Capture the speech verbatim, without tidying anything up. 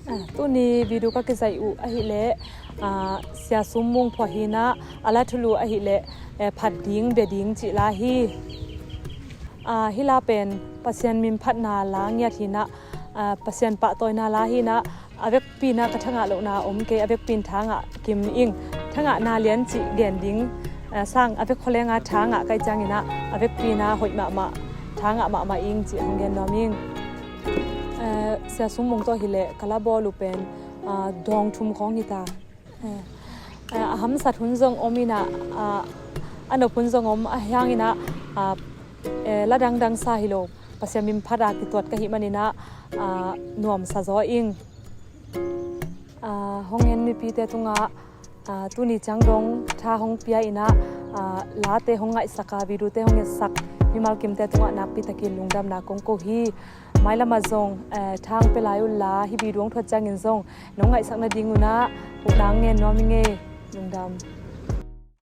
Ah, tuni video ka kizaih uh ahih leh, ah, Sia Sum Mung phuah hi-in ah, a la thulu ahih leh, eh, phat ding, bia ding cih la hi. Ah, hih la pen Pasian min phatna la ngiat hi-in ah, ah, Pasian pahtawina la hi-in ah, a vekpi-in ah ka thangah lohna om kei, a vekpi-in thangah kim ing. Thangahna lian cih gen ding, ah, sang a vek khualeng ah thangah ka hih ciangin ah, a vekpi-in ah hoih mahmah, thangah mahmah ing cih hong gen nuam ing. Eh, Sia Sum Mung tawh hi leh ka la bawl uh pen, ah, dawng thum khawng hi ta. Eh, eh, a hamsat hun zong om in ah, ah, a nop hun zong om, ahih hangin ah, ah, eh, la dangdang sa hi lo, Pasian min phat a kituat ka hih manin ah, ah, nuamsa zaw ing. Ah, hong en mipite tungah, ah, tuni ciang dong tha hong pia in ah, ah, late hong ngaihsak a, video-te hong etsak mimal kimte tungah nakpi takin lungdamna kong ko hi. Mailam ah zong, eh, tha hong pia lai un la, hih video hong thuat ciangin zong nong ngaihsak nading un ah, huhna hong ngen nuam ing ei. Lungdam.